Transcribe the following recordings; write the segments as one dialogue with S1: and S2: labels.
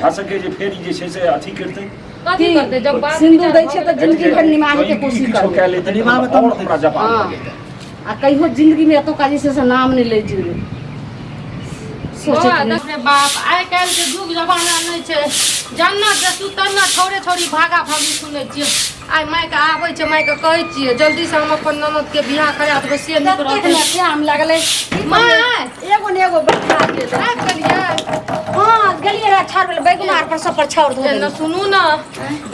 S1: भए सकै जे फेर ई जे छै से अथी करतै।
S2: कथी
S3: की?
S2: करतै जब बात
S3: सिन्दूर
S2: विचार
S3: दै
S2: भऽ
S3: छियै तऽ
S2: गेलै।
S3: जिंदगी भरि निमाहे के
S1: ई
S3: कोशिश
S1: किछो
S3: करबै।
S1: कए लेतै तऽ
S4: निभाबै तब
S1: आओर
S4: ने।
S1: हमरा जवाब
S3: हँ।
S1: लगेतै।
S3: आ कहियो जिंदगी में एतुका जे छै से नाम नहि लै जिंदगी सोचैत
S2: बौआ
S3: नहि।
S2: देख रे बाप, आइ काल्हि के युग जमाना नहि छै, जन्ना देखू तन्ना छौड़े छौड़ी भागा भागी सुनै छियै। आइ मायके आबै छै, मायके कहै छियै जल्दी से हम अपन ननद के बियाह करा देबै से नीक
S3: ततेक
S2: रहतै।
S3: ने प्याम लगलै की
S2: माय।
S3: करियै? एगो ने एगो बैठा गेल।
S2: आबि गेलियै?
S3: हँ, गेलियै रह छाड़ भेलै बैगुना आर पर सब पर छाउर धो
S2: एना
S3: देलियै।
S2: सुनू ने,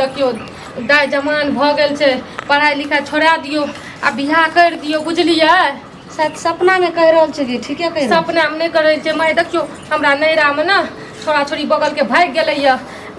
S2: देखियौ दाइ जमान भऽ गेल छै, पढ़ाइ लिखाइ छोड़ा दियौ आ बियाह करि दियौ, बुझलियै?
S3: शायद सपना में कहि रहल छै कि ठीके कहि रहल।
S2: सपनामे नहि करै छै माय। देखियौ हमरा नैहरामे ने छोड़ा छोड़ी बगलके भागि गेलैए,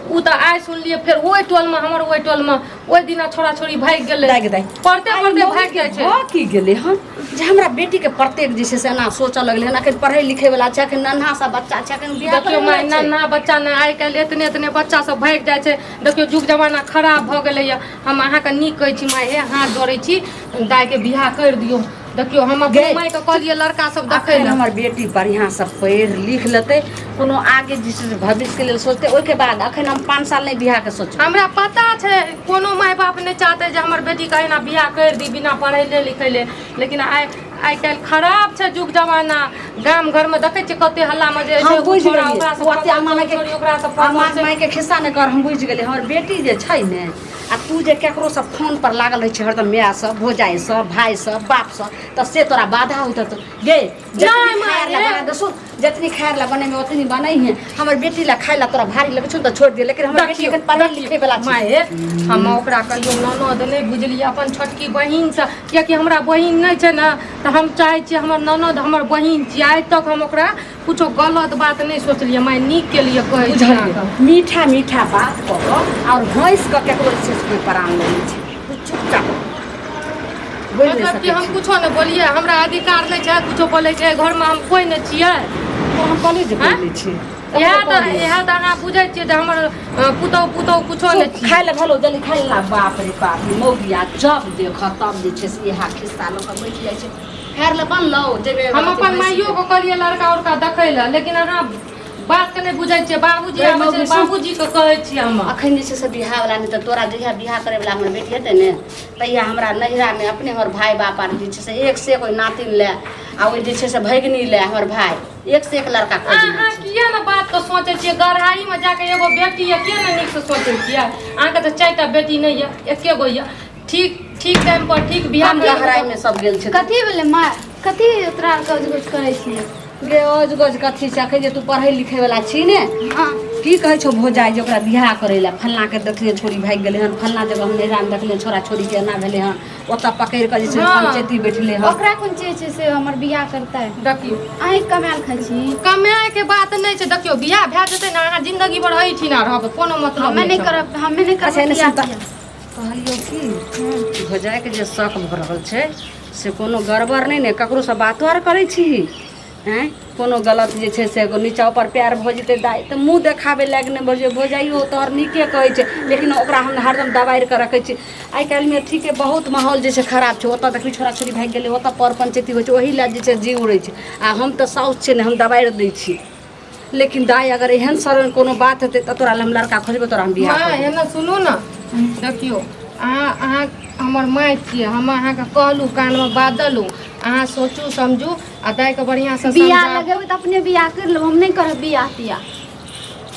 S2: ओ तऽ आइ सुनलियै फेर ओहि टोलमे, हमर ओहि टोलमे ओहि दिना छोड़ा छोड़ी भागि गेलै।
S3: दाइ गे दाइ,
S2: पढ़ते
S3: आइ
S2: पढ़ते
S3: मौगी
S2: भागि
S3: के
S2: जाइ छै।
S3: भऽ की गेलै हन जे हमरा बेटी के प्रत्येक जे छै से एना सोचऽ लगलै हन? अखन पढ़ै लिखै वला छै, अखन नन्हा सा बच्चा छै, अखन बियाह
S2: देखियौ
S3: करै
S2: माय,
S3: वला छै।
S2: नन्हा बच्चा ने, आइ काल्हि एतने एतने बच्चा सब भागि जाइ छै। देखियौ युग जमाना खराब भऽ गेलैए। हम अहाँके नीक कहै छी माय, हे हाथ जोड़ै छी, दाइके बियाह करि दियौ। देखियौ हम अपने
S3: गे,
S2: मायके कहलियै लड़का सब देखै
S3: अखन
S2: लए।
S3: हमर बेटी बढ़िआँ से पढ़ि लिख लेतै, कोनो आगे जे छै से भविष्यके लेल सोचतै, ओहिके बाद। अखन हम 5 साल नहि बियाहके सोचबै।
S2: हमरा पता छै कोनो माय बाप नहि चाहतै जे हमर बेटीके एहिना बियाह करि दी बिना पढ़ैले लिखैले, लेकिन आइ आइ काल्हि खराब छै युग जमाना। गाम घरमे देखै छियै कते हल्लामे जे
S3: हम
S2: छै ओ
S3: बुझि
S2: छोड़ा
S3: गेलियै
S2: ओकरासँ
S3: ओ ओते
S2: फसल
S3: अम्मा
S2: छै, ओ
S3: मायके
S2: छोड़ी ओकरासँ फसल
S3: अम्मा
S2: छै।
S3: मायके खिस्सा नहि कर। हम बुझि गेलियै, हमर बेटी जे छै ने, आ तू जे केकरोसँ फोन पर लागल रहै छै हरदम, मायसँ, भौजाइसँ, भाइसँ, बापसँ, तऽ से तोरा बाधा होइत हेतौ। गे, जतनी
S2: नहि
S3: खाय
S2: माय,
S3: लए बना दे, सुन, जतनी खाय लए बनेबै ओतनी बनैहे। हमर बेटी लए खाय लए तोरा भारी लगै छौ तऽ छोड़ि दे, लेकिन हमर बेटी
S2: देखियौ
S3: एखन पढ़ै लिखै वला छै।
S2: माय, हम ओकरा कहियो ननद नहि बुझलियै, अपन छोटकी बहिनसँ, कियाकि हमरा बहिन नहि छै ने, तऽ हम चाहै छियै हमर ननद हमर बहिन छियै। आइ तक हम ओकरा कुछो गलत बात नहि सोचलियै माय, नीक के लिए कहै छी।
S3: बुझलियै?
S2: अहाँके
S3: मीठा मीठा बात कऽ कऽ आओर हँसि कऽ केकरो जे छै से कोइ प्राण नहि लै छै। तू चुपचाप बोलि नहि
S2: मतलब कि
S3: सकै
S2: हम
S3: छी।
S2: कुछो नहि बोलियै? हमरा अधिकार नहि छै कुछो बोलै छै? घरमे हम कोइ नहि छियै?
S3: तो हम कॉलेज
S2: आँय?
S3: बोलै छी।
S2: इएह तऽ, इएह तऽ अहाँ बुझै छियै जे हमर पुतहु पुतहु कुछो नहि छियै।
S3: खाय लए भेलो? जल्दी खाय ला। बाप रे बाप, ई मौगिया जब देख तब जे छै से इएह खिस्सा लऽ कऽ बैठ जाइ छै। खाय लए बनलौ? जेबै
S2: हम अपन माइयोके कहलियै लड़का उड़का देखै लए, लेकिन अहाँ बातके नहि बुझै छियै। बाबूजी
S3: गै
S2: आबै छै,
S3: मौगी, सुन।
S2: बाबूजीके कहै छियै हम।
S3: अखन जे छै से बियाह वला नहि तऽ तोरा जहिया बियाह करे वला हमर बेटी हेतै ने, तहिया हमरा नैहरामे अपने हमर भाय बाप आर जे छै से एक से एक ओहि नातिन लए आ ओहि जे छै से भगिनी लए हमर भाय एक से एक लड़का खोजने
S2: अहाँ
S3: छै।
S2: किया ने बात के सोचै छियै? गढ़ाई में जाके एगो बेटी यऽ, किया ने नीक से सोचै छियै? अहाँके तऽ 4टा बेटी नहि यऽ, एके गो यऽ। ठीक ठीक टाइम पर ठीक बियाह
S3: कम
S2: करि लेबै।
S3: गहराई में सब गेल छै।
S5: कथी भेलै माँ? कथी तोरा आर गज गज करै छियै?
S3: गे, ओज गज कथी छै? अखन जे तू पढ़ै लिखै वला छी ने।
S5: हँ।
S3: की कहै छौ भौजाइ जे ओकरा बियाह करै लए? फल्लाँ के देखलियै छोरी भागि गेलै हन, फल्लाँ जगह हम नैहरामे देखलियै छोरा छोरीके एना भेलै हन, ओतऽ पकड़ि कऽ जे छै पंचायती बैठलै हन।
S5: ओकरा कोन चीज छै से हमर बियाह करतै?
S2: देखियौ,
S5: अहीं कमायल खाइ छी।
S2: कमाए के बात नहि छै। देखियौ, बियाह भए जेतै ने, अहाँ जिंदगी भर एहिठिना रहबै, कोनो मतलब
S5: हमे
S2: नहि
S5: नहि
S2: छै।
S5: करब, हमे नहि
S3: अच्छा
S5: करब
S3: एने
S5: बियाह
S3: सुन तऽ
S5: तियाह।
S3: कहलियौ कि भौजाइके जे शक भऽ रहल छै से कोनो गड़बड़ नहि ने? ककरोसँ बातो आर करै छीही? आँय, कोनो गलत जे छै से नीचा ऊपर प्यार भऽ जेतै दाइ तऽ मुँह देखाबै लायक नहि भऽ जेतै। भौजाइयो तोहर नीके कहै छै, लेकिन ओकरा हम हरदम दबारि कऽ रखै छी। आइ काल्हिमे ठीके बहुत माहौल जे छै खराब छै। ओतऽ देखली छोरा छोरी भागि गेलै, ओतऽ पर पंचायती होइ छै, ओही लए जे छै जीव उड़ै छै। आ हम तऽ साउस छियै ने, हम दबारि दै छी, लेकिन दाइ अगर एहन सरन कोनो बात हेतै तऽ तोरा लए हम लड़का खोजबै, तोरा हम बियाह
S2: माँ
S3: करबै।
S2: एना सुनू ने, देखियौ अहाँ अहाँ हमर माय छियै। हम अहाँके कहलहुँ, कानमे बात देलहुँ, अहाँ सोचू समझू आ दाइके बढ़िआँसँ
S5: बियाह
S2: समझाउ।
S5: लगेबै तऽ अपने बियाह करि लेब, हम नहि करब बियाह तियाह।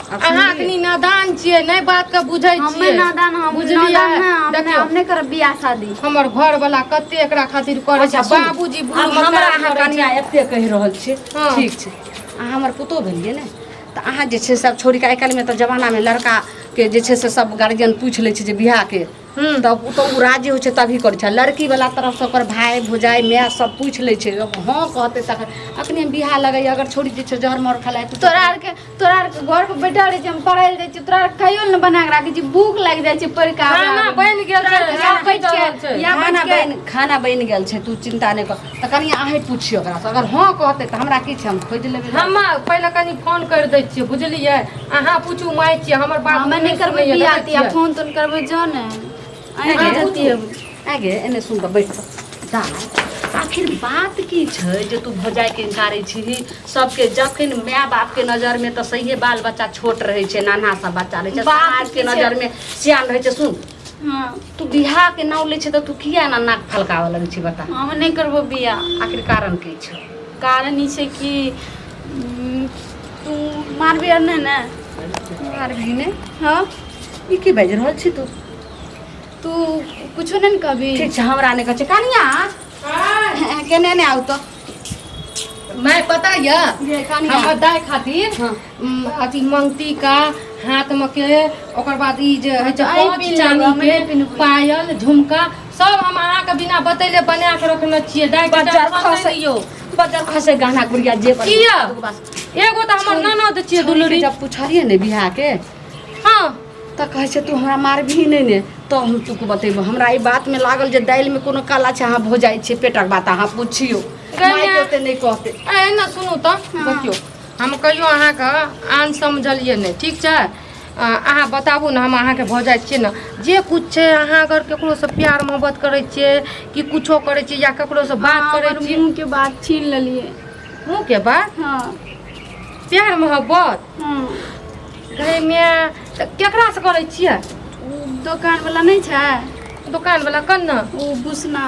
S3: आब
S2: अहाँ
S3: सुनलियै?
S2: अखनी नादान छियै, नहि बातके बुझै
S5: हमे
S2: छियै।
S5: नादान, हम
S2: बुझलियै?
S5: नादान नहि, हम नहि,
S2: देखियौ
S5: हम नहि करब बियाह शादी।
S2: हमर घर वाला कते एकरा खातिर करै छै।
S3: अच्छा सुनू,
S2: बाबूजी बुढ़
S3: आब हमरा
S2: मकार
S3: अहाँ
S2: करै छै।
S3: कनिया एते कहि रहल छी।
S2: हँ।
S3: ठीक छै, अहाँ हमर पुतोह भेलियै ने, तऽ अहाँ जे छै सब छोड़िके आइ काल्हिमे तऽ जमानामे लड़काके जे छै से सब गार्जियन पूछि लै छै जे बियाहके तब ओ तऽ ओ राजी होइ छै तभी करै छै। लड़की वाला तरफसँ ओकर भाय भौजाइ माय सब पूछि लै छै, जब हँ कहतै तखन। अखने बियाह लगैया अगर छोड़ी जे छै जहर मर खेलाइ
S5: तोरा आरके घर पर बैठल रहै छी, हम पढ़ै लए जाइ छी, तोरा आरके खाइयो लए नहि बना कऽ राखै छी, भूख लागि जाइ छै पढ़ि कऽ आबै
S2: खाना
S5: आबै।
S2: बनि गेल
S5: तोरा
S2: छै,
S5: आरके या
S2: सब
S5: बैठ
S2: चीज रहल
S5: के
S2: छै।
S5: या
S3: खाना
S5: बैठ के
S3: बनि खाना बनि गेल छै, तू चिन्ता नहि कर। तऽ कनि अहीँ पुछियौ ओकरासँ, अगर हँ कहतै तऽ हमरा की छै, हम खोजि लेबै।
S2: हम पहिले कनि फोन करि दै छियै, बुझलियै? अहाँ पूछू, माय छियै हमर, बात
S5: हमे नहि करबै
S2: सुनैया,
S5: बियाह
S2: देखै
S5: तियाह।
S2: छियै?
S5: फोन तोन करबै जो ने अहीं
S3: आगे
S5: के जतियै।
S3: आगे एने सुन कऽ बैठ दाइ। आखिर बात की छै जे तू भौजाइके इनकारै छीही? सबके जखन माय बापके नजरमे तऽ सहिए बाल बच्चा छोट रहै छै, नान्हा सा बच्चा रहै छै,
S5: बात
S3: समाजके
S5: की छै?
S3: नजरमे सियान रहै छै। सुन,
S5: हँ।
S3: तू बियाहके नाम लै छै तऽ तू किया एना नाक फलकाबऽ लगै छी, बता?
S5: हम नहि करबो बियाह।
S3: आखिर कारण की छै?
S5: कारण ई छै कि तू मारबी आर नहि ने?
S3: मारबी नहि?
S5: हँ।
S3: ई की बाजि रहल छी तू?
S5: तू कुछो नहि ने कहबी?
S3: ठीक छै, हमरा नहि कहै छै। कनिया, केने ने आउ तऽ।
S2: मैं पता यऽ
S3: जे कनिया।
S2: हमर दाइ खातिर
S3: हाँ।
S2: अथी मंगती का हाथ में के, ओकर बाद ई जे होइ छै
S5: आइ
S2: पाँच
S5: पिन्ह लेबै,
S2: चानी
S5: हम
S2: के
S5: नहि पिन्हबै।
S2: पायल, झुमका सब हम अहाँके बिना बतैले बना के रखने छियै। दाइ के
S3: बजार
S2: टेंशन नहि
S3: खसै।
S2: लियौ।
S3: बजार खसे गहना गुड़िया जे बने।
S2: किया?
S3: दूगो बात।
S2: एगो तऽ हमर ननद छियै
S3: छोरी के
S2: दुलरी।
S3: जब पुछलियै ने बियाह के,
S2: हाँ,
S3: तऽ कहै छै तू हमरा मारबही नहि ने तऽ हम तूके बतेबो। हमरा ई बातमे लागल जे दालिमे कोनो काला छै। अहाँ भऽ जाइ छै पेटक बात अहाँ पुछियौ।
S2: गै
S3: मायके ओते नहि कहतै।
S2: ए ने सुनू तऽ, देखियौ, हम कहियो अहाँके आन समझलियै नहि, ठीक छै? अहाँ बताबू ने, हम अहाँके भऽ जाइ छियै ने, जे कुछ छै। अहाँ अगर ककरोसँ प्यार मोहब्बत करै छियै कि कुछो करै छियै या ककरोसँ बात
S5: अहाँ
S2: करै
S5: हमर
S2: छियै?
S5: मुँहके बात छीन लेलियै।
S2: मुँहके बात?
S5: हँ।
S2: प्यार मोहब्बत?
S5: हँ।
S2: गै माय, तऽ केकरासँ करै छियै?
S5: ओ दोकानवला नहि छै?
S2: दोकानवला कन्ना?
S5: ओ भूसना।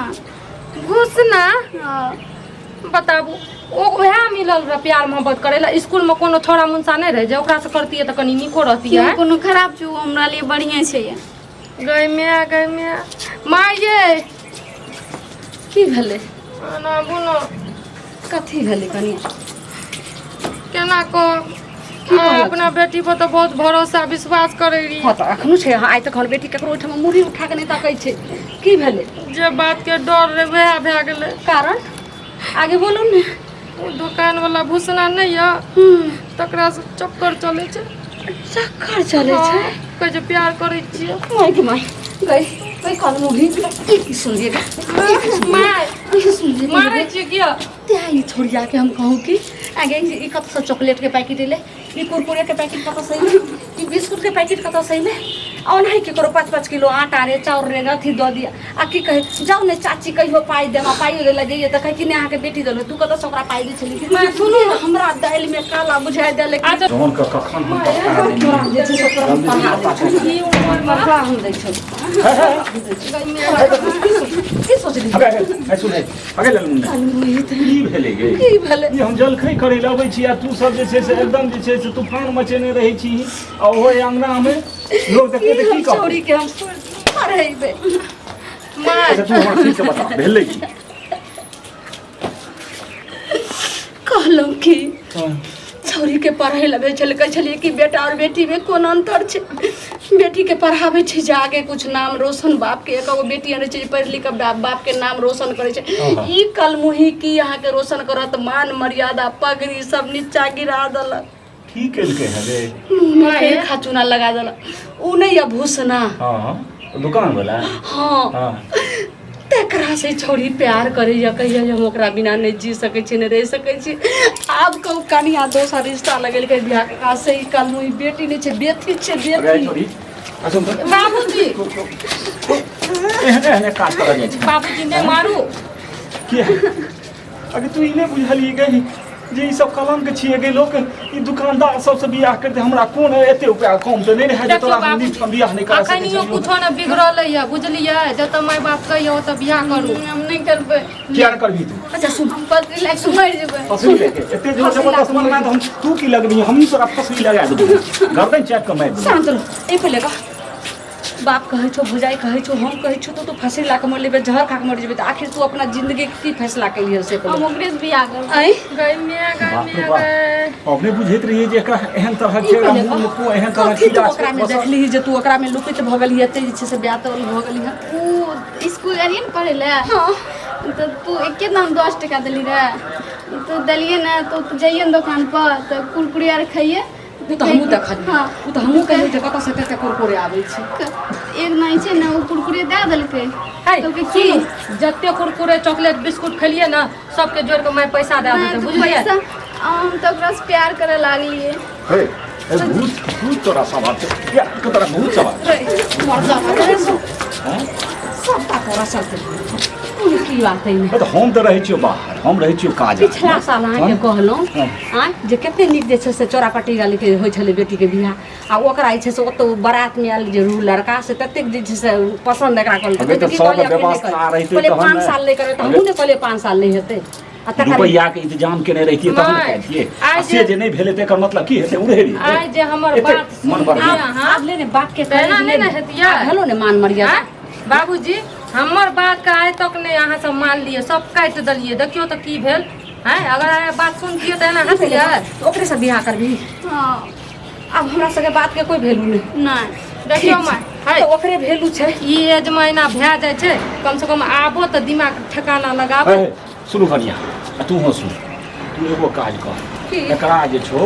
S2: घुसना?
S5: हँ।
S2: बताबू, ओ वएह मिलल रह प्यार मोहब्बत करै लए? इसकुलमे कोनो छौड़ा मुनसा नहि रहै जे ओकरासँ करतियै तऽ कनि नीको रहतियै?
S5: केओ कोनो खराब छै? ओ हमरा लिए बढ़िआँ छै।
S2: गै माय, गै माय, माय ये।
S3: की भेलै?
S2: एना बुनो।
S3: कथी भेलै कनिया?
S2: केना कह, अहाँ अपना बेटी पर तऽ बहुत भरोसा विश्वास करै रही।
S3: हँ, तऽ एखनो छै। आइ तक हमर बेटी ककरो ओहिठाम मुड़ी उठा कऽ नहि तकै छै। की भेलै?
S2: जे बात के डर रहै वएह भए गेलै।
S3: कारण आगे बोलू ने।
S2: ओ दोकान वाला भूसना नहि यऽ, तकरासँ चक्कर चलै छै।
S3: चक्कर चलै छै?
S2: हँ, कहै छै प्यार करै छियै।
S3: माय के माय, गई गई कान मुही, ई की सुनलिए गे?
S2: माय,
S3: ई की सुनलिए?
S2: मारै छियै किया?
S3: ते ई छोड़िया के हम कहूँ कि आगे ई कतऽसँ चॉकलेट के पैकेट एलै? ई कुरकुरे के पैकेट कतऽसँ एलै? ई बिस्कुट के पैकेट कतऽसँ एलै? आ ओनाही केकरो 5-5 किलो आटा रे, चाउर रे, अथी दऽ दिअ आ की कहै, जाउ ने चाची कहियो पाइ देब। आ पाइयो दै लए जइयै तऽ कहै कि नहि, अहाँके बेटी देलक। तू कतऽसँ ओकरा पाइ दै छली? सुनू ने, हमरा दालिमे काला बुझाइ देलक।
S2: अच्छा।
S1: जौन के कखन हम पका देलियै।
S3: तोरा जे छै से तोरा हम पढ़ा दै छौ।
S2: ई उमरमे
S3: तोरा हम दै छौ। की सोचली?
S1: अगे, अगे, सुन, अगे लल मुन्ना, की भेलै गे?
S3: की भेलै?
S1: ई हम जलखै करै लए अबै छी आ तू सब जे छै से एकदम जे छै से तूफान मचेने रहै छी आ ओहो अंगना मे लोग देखतै तऽ
S3: की
S1: की
S3: हम
S1: कहतै?
S3: छौड़ी के हम पढ़ेबै।
S2: माय।
S1: अच्छा, तू हमरा ठीक से बता, भेलै की?
S3: कहलहुँ कि छौड़ी के पढ़ै लए भेज छलै। कहै छलियै कि बेटा आओर बेटीमे कोन अन्तर छै? बेटीके पढ़ाबै छै जे आगे कुछ नाम रोशन बापके। एक गो बेटी आनै छै जे पढ़ि लिख कऽ बाप बापके नाम रोशन करै छै। ई कलमुही की अहाँके रोशन करत? मान मर्यादा पगड़ी सब नीचा गिरा देलक।
S1: की केलकै है रे?
S3: मुँहमे फेर खाचूना लगा देलक। ओ नहि यऽ भूसना?
S1: हँ, दुकान वाला?
S3: हँ। तकरा से छौड़ी प्यार करैया। कहिया जे हम ओकरा बिना नहि जी सकै छी, नहि रहि सकै छी। आब कहू कनिया, दोसर रिश्ता लगेलकै बियाह के से। ई कहलहुँ, ई बेटी नहि छै, बेटी छै।
S1: अरे
S3: बेटी।
S1: छोरी, आ सुन तऽ।
S2: बाबूजी।
S1: एहने एहने काज करल जाइ छै।
S2: बाबूजी, नहि मारू।
S1: किया? अगे तू ई नहि बुझलियै गई जे ई सब कलंक छियै गे? लोक ई दुकानदार सबसँ बियाह करतै, हमरा कोन एते रुपया कम तऽ नहि रहै जे
S2: देखियौ
S1: तोरा हम
S2: बाबूजी,
S1: नीक बियाह नहि करा सकै
S2: अखनियो
S1: छियौ।
S2: कुछो ने बिगड़ल यऽ, बुझलियै? जतऽ माय बाप कहियो ओतऽ बियाह करू।
S5: हम नहि करबै।
S1: किया नहि करबही तू?
S3: अच्छा सुन।
S5: हम पति लाइक मरि जेबै।
S1: फसली लेके एते जोर जबरदस्त मन में तऽ हम तू की लगबही? हमही तोरा फसली लगा देबौ, गर्दन चाटि कऽ मारि देबौ।
S3: शांत रहो। एहि पहिले कह, बाप कहै छौ, भौजाइ कहै छौ, हम कहै छौ, तऽ तू फँसी ला कऽ मरि लेबै, जहर खा कऽ मरि जेबै, तऽ आखिर तू अपना जिंदगी के की फैसला केलियै से
S5: हम
S3: कहू।
S5: ओकरे से बियाह करबै।
S3: आँय?
S2: गै माय, गै
S1: बाप रे
S2: माय,
S1: बाप।
S2: गै।
S1: अपने बुझैत रहियै जे एकरा एहन तरहक
S3: ई
S1: छै, एकरा
S3: पहिले
S1: मुँहमे
S3: कह,
S1: को एहन तरहक
S3: कथी तू
S1: कीड़ा छै
S3: ओकरामे
S1: बसल।
S3: देखलिही जे तू ओकरामे लुपित भऽ गेलही, एते जे छै से ब्यातल भऽ गेलही?
S5: उ स्कूल एलियै ने पढ़ै लए, तऽ तू एके दाम 10 टका देली रहे, तऽ देलियै ने तऽ जइयै ने दोकान पर तऽ कुरकुरे आर खइयै।
S3: ओ तऽ हमहूँ देखलियै। ओ तऽ हमहूँ कहियै जे कतऽसँ कते कुरकुरे आबै छै।
S5: एक नहि छै ने, ओ कुरकुरे दए देलकै।
S2: है,
S5: कहलकै की?
S2: सुनू, जते कुरकुरे, चॉकलेट, बिस्कुट खेलियै ने, सबके जोड़ि कऽ माय पैसा दए
S5: नहि
S2: देतै,
S5: तऽ
S2: बुझलियै?
S5: पैसा हम तऽ ओकरासँ प्यार करऽ लागलियै।
S1: हे हे, भूत भूत तोरा सवाल छै या तोरा भूत सवाल?
S3: मर्दा, सबटा तोरा चलते। कोन की बात है
S4: तऽ हम तऽ रहै छियौ बाहर, हम रहै छियौ काज।
S3: पिछला साल अहाँके कहलहुँ
S4: हँ।
S3: आँय जे कते नीक जे छै से चोरापट्टी वालीके होइ छलै बेटीके बियाह, आ ओकरा जे छै से ओतऽ बारातमे आयल जे रू लड़का से ततेक जे छै से पसन्द एकरा कहलकै।
S4: अबे
S3: तऽ
S4: तऽ
S3: की
S4: सबके
S3: कहलियै, अखन नहि
S4: व्यवस्था
S3: करबै।
S4: रहितै
S3: कहलियै
S4: तहन
S3: 5
S4: ने।
S3: साल नहि करबै तऽ
S4: अबे-
S3: हमहूँ ने कहलियै 5 साल नहि हेतै। आ तकर
S4: रुपैआके इंतजाम केने रहितियै तहन ने
S2: माय,
S4: करितियै।
S2: आइ
S4: आ से
S2: जे-
S4: जे नहि भेलै तऽ एकर मतलब की हेतै? उड़े रहियै।
S2: आइ जे हमर
S4: एते
S2: बात
S4: मन बढ़
S2: सुनतियै
S4: गेल।
S2: अहाँ,
S3: आब ले ने बाप के
S2: तऽ एना नहि ने हेतियै।
S3: आब भेलो ने मान मर्यादा।
S2: आँय? बाबूजी हमर बात के आइ तक नहि अहाँ सब मानलियै, सब काटि देलियै। देखियौ तऽ की भेल। आँय अगर आइ बात सुनतियै तऽ एना हेतियै?
S3: तऽ ओकरे से बियाह करबही?
S5: हँ।
S3: आब हमरा सबके बात के कोई वैल्यू नहीं।
S5: नहि।
S2: देखियौ माय, है
S3: तऽ ओकरे वैल्यू छै।
S2: ई एज मे एना भए जाइ छै, कम से कम आबो तऽ दिमाग ठेकाना लगाबो।
S4: हे, सुनू कनिया, आ तू सुन, तू एगो काज कर।
S3: की?
S4: एकरा जे छौ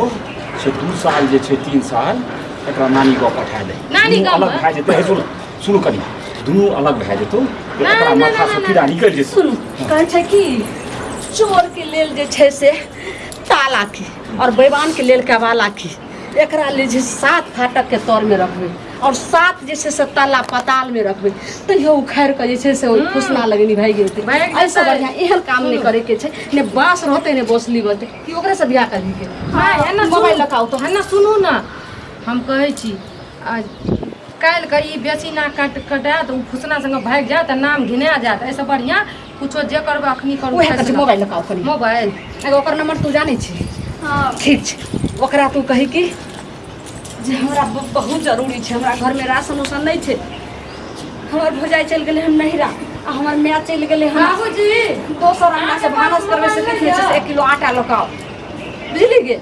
S4: से 2 साल जे छै 3 साल एकरा नानी गाँव पठा दे।
S2: नानी
S4: दुनू
S2: गाँव
S4: अलग
S2: मे?
S4: भए जेतै। हे सुन, सुनू कनिया, दुनू अलग भए जेतौ तऽ
S2: नहि,
S4: एकरा
S2: नहि,
S4: माथा
S2: नहि,
S4: से
S2: नहि,
S4: कीड़ा निकलि जेतौ।
S3: सुनू, कहै छै कि चोर के लेल जे छै से ताला की और बैवान के लेल कबाला की। एकरा लेल जे 7 फाटक के तर में रखबै और 7 जे छै से ताला पताल में रखबै, तैयो उखाड़ि कऽ जे छै से ओहि फुसना लगनी भागि जेतै।
S2: भागि जेतै।
S3: एहिसँ बढ़िआँ एहन काम नहि करे के छै, ने बाँस रहतै ने बौसली बचतै, कि ओकरे से बियाह करबी के?
S2: माय, एना
S3: मोबाइल
S2: सुनू।
S3: लऽ कऽ आउ तऽ।
S2: एना सुनू ने, हम कहै छी आ काल्हि के ई बेसी नाक काट कटायत, ओ फुसना संगे भागि जायत आ नाम घिना जायत। एहिसँ बढ़िआँ कुछो जे करबै अखनी करू।
S3: उएह कहै छै, मोबाइल लऽ कऽ आउ कनि।
S2: मोबाइल।
S3: अगर ओकर नंबर तू जानै छी?
S5: हँ।
S3: ठीक छै, ओकरा तू कही कि जे हमरा बहुत जरूरी छै, हमरा घरमे राशन उसन नहि छै, हमर भौजाइ चलि गेलै हन नहिरा आ हमर माय चलि गेलै हन
S2: बाबूजी
S3: दोसर अंगना से भानस करबै से कथी छै, से 1 किलो आटा लऽ कऽ आउ। बुझली गे?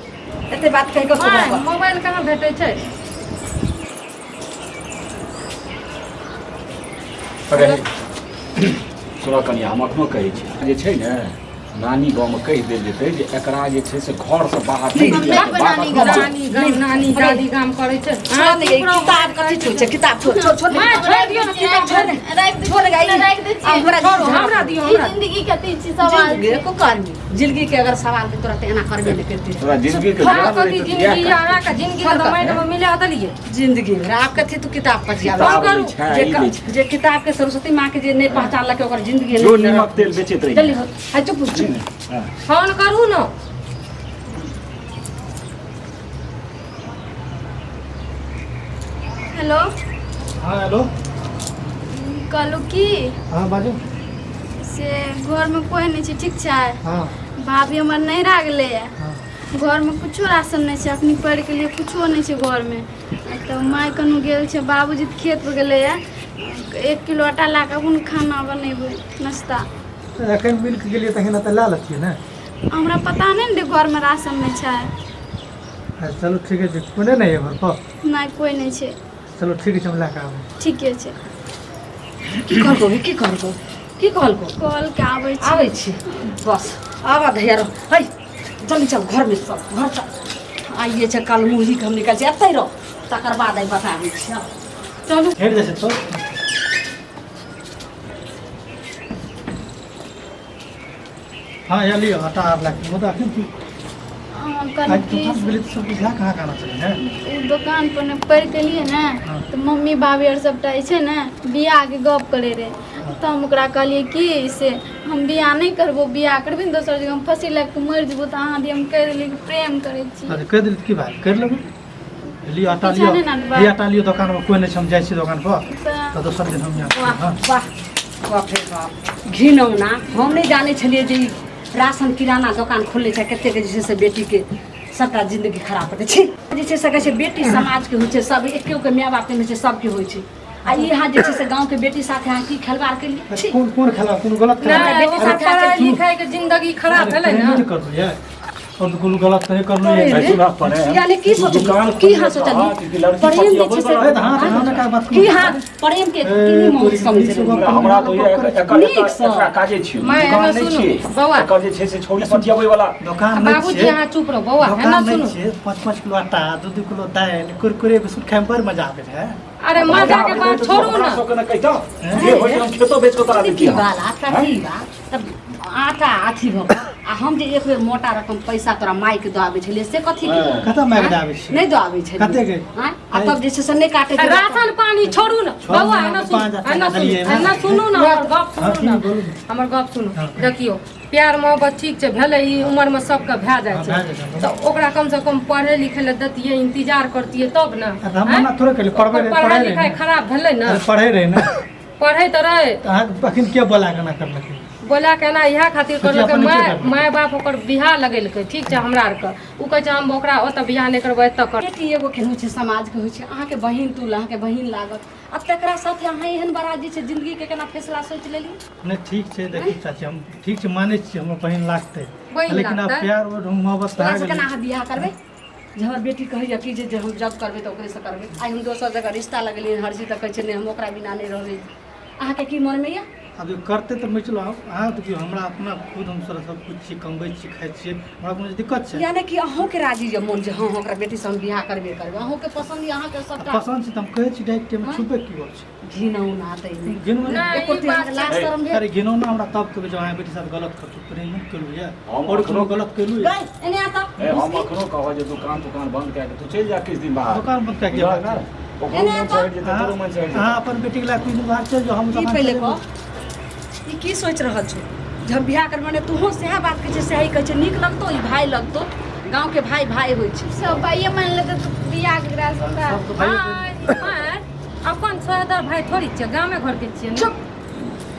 S3: एते बात कहि कऽ
S2: माय, मोबाइल कहाँ भेटै छै?
S4: अरे सुनऽ कनिया, हम अखनो कहै छी जे छै ने नानी गाँवमे कहि देल जेतै जे एकरा जे छै से घरसँ बाहर नहि
S5: हम
S4: निकलऽ
S5: नहि
S4: बात
S5: नानी
S4: अखनो
S5: गाम।
S4: छै।
S2: नानी गाम, नानी दादी गाम करै छै।
S3: छोड़ दे, किताब कथी छोड़ छै? किताब छोड़, छोड़, छोड़।
S2: माय, छोड़ि दियौ ने किताब।
S3: छोड़ दे,
S5: राखि दे,
S3: छोड़ गे, ई-
S5: राखि दै
S3: आ हमरा
S2: छोड़ू, हमरा दियौ,
S5: ई
S2: हमरा।
S5: जिंदगी के अथी छी, सवाल
S3: जिंदगी
S5: छै।
S3: को कर्मी जिंदगी के अगर सवाल के तोरा तऽ एना करबे नहि करती।
S4: तोरा जिंदगी के
S2: हँ,
S4: ज्ञान
S2: कथी
S4: रहै तऽ
S2: जिंदगी
S4: इएह
S2: अहाँके जिंदगी के माटि मे मिला देलियै।
S3: जिंदगी में आब कथी तू किताब पढ़िया?
S4: किताब
S2: करू।
S4: लै छै,
S3: जे
S4: ई लै छै।
S3: जे किताब के सरस्वती माँ के जे नहि पहचानलकै ओकर जिंदगी
S4: जो नीमक तेल बेचैत रही।
S3: जल्दी हो, हाय चुप चुप।
S4: हँ।
S2: फोन करू ने।
S5: हेलो।
S1: हाँ हेलो।
S5: कहलहुँ की,
S1: हाँ बाजू।
S5: से घरमे कोइ नहि छै, ठीक छै?
S1: हाँ।
S5: भाभी हमर नहिरा गेलैए।
S1: हाँ।
S5: घरमे कुछो राशन नहि छै, अखनी पढ़िके लिए कुछो नहि छै घरमे। तऽ माय कनु गेल छै, बाबूजी तऽ खेत पर गेलैए। 1 किलो आटा ला कऽ अपन खाना बनेबै नाश्ता।
S1: एखन मिल के गेलियै तखन तऽ लए लेतियै ने।
S5: हमरा पता नहि ने रहै घरमे राशन नहि छै।
S1: अच्छा, चलू ठीके छै। कोने नहि यऽ घर पर?
S5: नहि, कोइ नहि छै।
S1: चलू ठीक छै, हम लए कऽ आबै।
S5: ठीके छै।
S3: की कहलको गे? की कहलको? की कहलको?
S5: कॉल के आबै छी।
S3: आबै छी, बस आबा धैया रह। है जल्दी चल घरमे, सब घर चल। आइए छै कल मुही के हम निकाल छी, एतै रह, तकर बाद आइ बताबै छी। आउ।
S2: चलू।
S1: हेट जाइ छै तो। हाँ या लिअ आटा आर लए कऽ। मुदा अखन तू
S5: अहाँ
S1: आज
S5: कहलहुँ की
S1: दुकान गेली तऽ सब बुझा कहाँ कहाँ चलै ने?
S5: ओ दोकान पर ने पढ़ि के लिए ने
S1: हाँ।
S5: तऽ मम्मी भाभी आर सबटा जे छै ने बियाहके गप करे रहे, तऽ हम ओकरा कहलियै कि से हम बियाह नहि करबो, बियाह करबी ने दोसर जगह हम फँसी लागि कऽ मरि जेबो। तऽ अहाँ दिया हम कहि देलियै कि प्रेम करै छी।
S1: अच्छा, कहि देली तऽ की भेल? करि लेबै। लिअ आटा।
S5: पीछा
S1: लिअ।
S5: नहि ने अनबै।
S1: लिअ आटा लिअ, दोकानमे कोइ नहि छै, हम जाइ छी दोकान पर।
S5: तऽ
S1: तऽ दोसर दिन हम आयब।
S3: वाह।
S1: हाँ।
S3: वाह बाप रे बाप, घिनौना! हम नहि जानै छलियै जे ई राशन किराना दोकान खोलने छै, कतेक जे छै से बेटीके सबटा जिंदगी खराब करै छै। जे छै से कहै छै बेटी समाजके होइ छै, सब एके माय बापके होइ छै, सबके होइ छै। आ ई यहाँ जे छै से गाँवके बेटी साथे अहाँ की खेलबाड़ केलियै? छी।
S1: कोन कोन खेला? कोनो गलत खेला?
S2: नहि,
S3: बेटी
S2: ओकर
S3: साथे
S2: पढ़ाइ लिखाइ के जिंदगी खराब भेलै
S1: प्रेम
S2: ने।
S1: नहि करलहुँ ये और तऽ कोनो गलत नहि करलहुँ ये।
S3: अरे,
S4: सुनह प्रेम,
S3: यानी की
S4: तू
S3: सोचली?
S4: दुकान
S3: की
S4: खोलने
S3: हाँ सोचली?
S4: छह कि लड़की
S3: प्रेम जे छै
S4: पतियबै
S3: से
S4: बला?
S1: ए, तऽ हाँ, तऽ हाँ, का बात
S3: की हाँ प्रेम के
S1: ए,
S3: की
S1: तोरी
S3: मौत समझ
S1: नीक से
S3: लेलियै?
S1: गप
S4: हमरा तो ये एकर
S3: नीक सँ।
S4: एकरा काजे छियै,
S2: माय,
S4: दुकान
S2: एना
S4: नहि
S2: सुनू,
S4: छियै।
S2: बौआ।
S4: एकर जे छै से छौड़ी पतियबै वाला
S1: दोकान नहि
S2: बाबूजी
S1: छियै।
S2: अहाँ चुप रहू बौआ, एना
S1: दोकान नहि
S2: सुनू।
S1: छियै। 5-5 किलो आटा, 2-2 किलो दालि, कुरकुरे बिस्कुट खायमे बड़ मजा आबै रहै।
S2: अरे मजा के बात छोड़ू
S4: हमरा
S2: ने।
S4: सबके ने कहितौ जे होइ छै, हम खेतो बेच कऽ तोरा
S3: की
S4: दैतियै।
S3: बाल आटा की बात तब आटा अथी भऽ कऽ आ हम जे एक बेर मोटा रकम पैसा तोरा मायके दऽ आबै छलियै से कथी के?
S4: हँ।
S6: कतऽ मायके दऽ आबै छियै?
S3: नहि दऽ आबै छलियै।
S6: कते के?
S3: आँय? आ तब जे छै से नहि काटै
S2: आ राशन पानी छोड़ू ने
S6: छओ
S2: बौआ
S6: महीना
S2: एना
S6: के
S2: सुनू
S6: 5,000
S2: एना
S6: टाका
S2: सुनू
S6: देलियै।
S2: एना सुनू ने हमर गप
S6: हँ,
S2: सुनू ने
S6: की बोलू ने।
S2: हमर गप सुनू
S6: हँ।
S2: देखियौ प्यार मोहब्बत ठीक छै भेलै ई उमरमे सबके भए जाइ
S6: हँ,
S2: छै
S6: भए जाइ छै।
S2: तऽ ओकरा कमसँ कम पढ़ै लिखै लए दैतियै इंतजार करतियै तब ने
S6: तऽ हम मना थोड़े केलियै, पढ़बै
S2: ओकर
S6: रहै,
S2: पढ़ाइ
S6: पढ़ै रहै
S2: लिखाइ
S6: ने।
S2: खराब भेलै ने
S6: अरे पढ़ै रहै ने।
S2: पढ़ै तऽ रहै।
S6: तऽ अहाँके अखन के बोला के एना करलकै?
S2: बोला के एना इएह खातिर
S6: सोचियै
S2: करलकै
S6: अपन
S2: माय
S6: के करलकै।
S2: माय बाप ओकर बियाह लगेलकै ठीक छै हमरा आरके ओ कहै छै हम ओकरा ओतऽ बियाह नहि करबै एतऽ करबै।
S3: बेटी एगो के होइ छै समाजके होइ छै अहाँके बहिन तुल अहाँके बहिन लागत आ तकरा साथे अहाँ एहन बड़ा जे छै जिंदगीके केना फैसला सोचि लेलियै?
S6: नहि ठीक छै देखियौ चाची हम ठीक छै मानै छियै हमर बहिन लागतै
S2: बहिन
S6: लेकिन आब
S2: लागतै?
S6: प्यार और मोहब्बत
S3: ओकरा
S6: भए
S3: से
S6: गेलै।
S3: केना अहाँ बियाह करबै? जे हमर बेटी कहैए कि जे हम जब करबै तऽ ओकरेसँ करबै। आइ हम दोसर जगह रिश्ता लगेलियै हर चीज तऽ कहै छै नहि हम ओकरा बिना नहि रहबै। अहाँके की मनमे यऽ?
S6: आब जे करतै तऽ मिचलो अहाँ देखियौ हमरा अपना खुद हम सब किछु छी कमबै छी खाइ छियै हमरा कोनो दिक्कत छै?
S3: यानी कि अहूँके राजी यऽ मोन जे हँ ओकरा बेटीसँ हम बियाह करबे करबै अहूँके पसन्द यऽ अहाँके सबटा
S6: पसन्द छै तऽ हम कहै छी डायरेक्ट एहिमे छुपे की गप छै?
S3: घिनौना तऽ ई
S6: घिनौना
S2: नहि,
S3: एको
S2: ई
S3: रत्ती
S2: बात
S3: अहाँके लाज शरम भेल?
S6: अरे घिनौना हमरा तब कहबै जब अहाँ बेटी साथ गलत करतू प्रेम नहि केलहुँ यऽ
S4: हम
S6: आओर कोनो
S4: अखनो-
S6: गलत केलहुँ यऽ?
S3: गै एने आ तऽ
S4: ए, हम अखनो कहब जे दुकान तुकान बंद कए के तू चलि जा किछु दिन बाहर।
S6: दुकान बंद कए के
S4: बुझलक ने? ओकरो
S3: एने
S4: मन
S3: तऽ-
S4: चढ़ि जेतै तोरो मन चढ़ि
S6: अहाँ
S4: जेतै।
S6: अपन बेटीके लए किछु दिन बाहर चलि जाउ हम
S3: की
S6: दोकान
S3: पहिले
S6: चलेबै।
S3: कह ई की सोचि रहल छौ जे हम बियाह करबै ने तूहो सएह बात कहै छै सएह कहै छै नीक लगतौ ई भाय लगतौ गाँवके भाय भाय होइ छै।
S5: सब भाइये मानि लेतै तऽ बियाह केकरा से होतै?
S6: सब तऽ भाइये
S2: हँ, ई माय अपन सहोदर भाय थोड़ी छियै गामे घरके छियै ने।
S3: चुप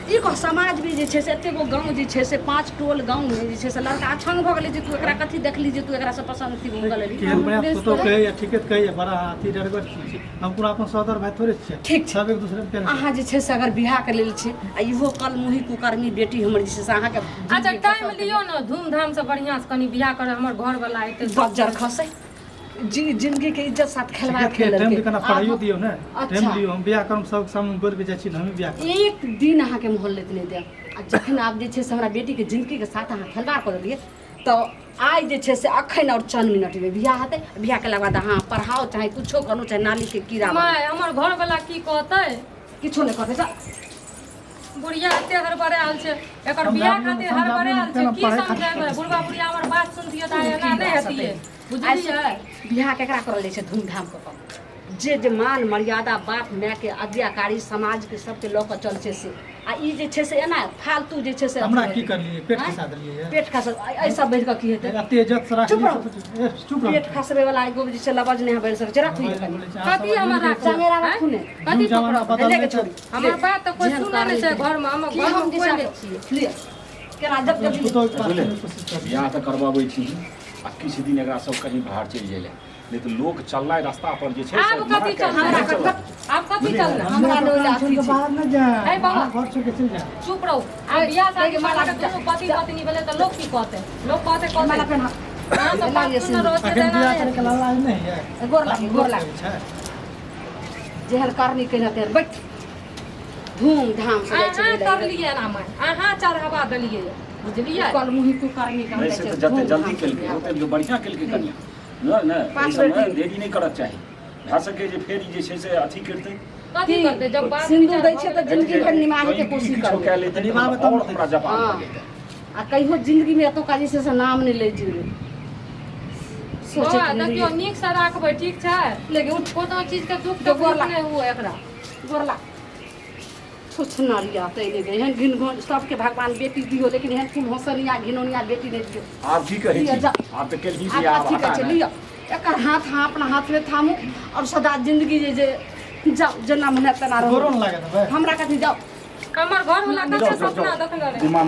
S3: ई कह समाज भी जे छै से एते गो गाँव जे छै से 5 टोल गाँवमे जे छै से लड़का अछंग भऽ गेलै जे तू एकरा कथी देखली जे तू एकरासँ पसन्द अथी भऽ गेलही।
S6: केहन बढ़िआँ पुतहु कहैए ठीके तऽ कहैए बड़ा अथी डरगर चीज छै हम पूरा अपन सहोदर भाय थोड़े छियै।
S3: ठीक छै।
S6: सब एक दूसरे के प्यार
S3: अहाँ जे छै से अगर बियाह के लेल छै आ इहो कल मुही कुकर्मी बेटी हमर जे छै से अहाँके
S2: अच्छा टाइम लियौ ने धूमधामसँ बढ़िआँसँ कनि बियाह करब हमर घरवला एतै
S3: बज्जर खसै जी जिंदगी के इज्जत साथ खेलवाड़
S6: ठीके छै, टाइम
S3: खेललकै।
S6: केना पढ़ाइयो दियौ ने
S3: अच्छा।
S6: टाइम लियौ हम बियाह करब सब सामने बोलि के जाइ छी ने हमे बियाह करब।
S3: एक दिन अहाँके मोहल्लत नहि देब आ जखन आब जे छै से हमरा बेटीके जिंदगीके साथ अहाँ खेलवाड़ कऽ देलियै तऽ आइ जे छै से अखन आओर चंद मिनटमे बियाह हेतै। बियाह केलाके बाद अहाँ पढ़ाओ चाहे कुछो करू चाहे नालीके कीड़ा बनू।
S2: माय हमर घरवला की कहतै?
S3: किछो नहि कहतै जा।
S2: बुढ़िया एते हड़बड़ायल छै एकर बियाह खातिर हड़बड़ायल छै की समझेबै? बुढ़बा बुढ़िया हमर बात सुनतियै तऽ आइ एना नहि हेतियै बुझलियै?
S3: बियाह केकरा करल जाइ छै धूमधाम कऽ कऽ जे जे मान मर्यादा बाप मायके आज्ञाकारी समाजके सबके लऽ कऽ चल छै से आ ई जे छै से एना फालतू जे छै से
S6: हमरा की करलियै? पेट खसा देलियै?
S3: पेट खसा एहि सब बढ़ि कऽ की हेतै?
S6: एते इज्जत से
S3: चुप
S6: राखलियै
S3: रहू।
S6: सब ए, चुप रहू।
S3: पेट खसबै वाला एगो जे छै लबज नहि बढ़ि सकै छै राखू ई कनि।
S6: बोलै छै, अहाँ
S2: कथी
S6: सब
S2: हमर राखू?
S3: चंगेरा राखू ने।
S2: कथी
S6: युग जमाना
S2: पकड़ब?
S6: बदललै
S3: लेके
S6: तऽ
S3: छोड़ी।
S2: हमर बात तऽ कोइ
S3: जेहन
S2: सुनै नहि छै
S3: करनी
S2: घरमे हमर
S3: की
S2: घरमे
S3: हम
S2: कोइ
S3: दिशा
S2: नहि छियै।
S3: लिअ केना जब जब
S6: पुतोहु के बात सुनैके कोशिश करू।
S4: बियाह तऽ करबाबै छी आ किछु दिन एकरा सब कहीं बाहर चलि जाइ लए नहि तऽ लोक चलनाइ रास्ता पर जे छै से
S2: आब
S4: मना
S2: कथी
S4: कए
S2: चलना?
S4: देतै, चलऽ।
S2: आब कथी चलना?
S3: हमरा
S6: दुकान
S3: नहि
S6: छोड़ि
S3: अथी
S6: के
S3: छै।
S6: बाहर नहि जाए
S2: ए बाबा।
S6: घर छोड़ि के चलि जाए।
S2: चुप रहू आब बियाह शादी करला के दुनू पति पत्नी भेलै तऽ लोक की कहतै? लोक कहतै
S3: माला
S2: कहतै
S3: पेन्हा।
S2: अहाँ सब बात सुनने रहतियै तऽ
S6: अखन
S2: एना
S6: बियाह
S2: नहि
S6: करैके
S2: हेतियै।
S6: लाला नहि है।
S3: गोर लागी गोर लागी
S6: छै।
S3: जेहन करनी केने तेहन बैठ धूमधाम से जाइ छै
S2: अहाँ
S3: विदाई।
S2: करलियै एना माय अहाँ चढ़ावा देलियै बुझलियै?
S3: कल मुही कुकर्मी के हम
S4: नहि
S3: जाइ
S4: से
S3: छै
S4: तऽ जते जल्दी
S3: धूमधाम से
S4: केलकै
S3: बियाह
S4: ओते जो बढ़िआँ केलकै कनिया नहि नहि
S3: पाँच
S4: एहि सबमे
S3: बेर
S4: देरी नहि करक चाही। भए सकै जे फेर ई जे छै से अथी करतै
S2: कथी करतै जब बात
S3: सिन्दूर
S2: विचार
S3: दै
S2: भऽ
S3: छियै तऽ
S2: गेलै?
S3: जिंदगी भरि निमाहैके
S4: कहीं
S3: कोशिश
S4: किछो
S3: करबै।
S4: कए लेतै तऽ
S6: निभाबै तब
S4: आओर
S6: ने।
S4: हमरा जवाब
S3: हँ।
S4: भऽ जेतै।
S3: आ कहियो जिंदगीमे एतुका जे छै से नाम नहि लै जेबै सोचैत
S2: बौआ
S3: नहि
S2: देखियौ
S3: रहियै।
S2: नीकसँ राखबै ठीक छै?
S3: लेकिन उठ
S2: कोनो चीजके दुःख
S3: जो गोर
S2: तकलीफ
S3: लाग।
S2: नहि हुए एकरा।
S3: गोर लाग। छुछनरिया तै नहि गै एहन घिन घोन सबके भगवान बेटी दियौ लेकिन एहन कुल होसनिया घिनौनिया बेटी नहि दियौ।
S4: आब की कहै
S3: लिअ
S4: छी?
S3: जा।
S4: आब तऽ केलही
S3: आब
S4: बियाह
S3: कथी
S4: हटा
S3: कहै छै
S4: ने।
S3: लिअ एकर हाथ अहाँ अपना हाथमे थामू आओर सदा जिंदगी जे जे जाउ जेना मन हैत तेना
S6: गोरो
S3: रहू।
S6: नहि लागत भाय।
S3: हमरा कथी जाउ
S2: हमर घरवला
S4: जाउ
S2: कते
S4: जाउ
S2: सपना
S4: जाउ
S2: देखने रहै।
S4: दिमाग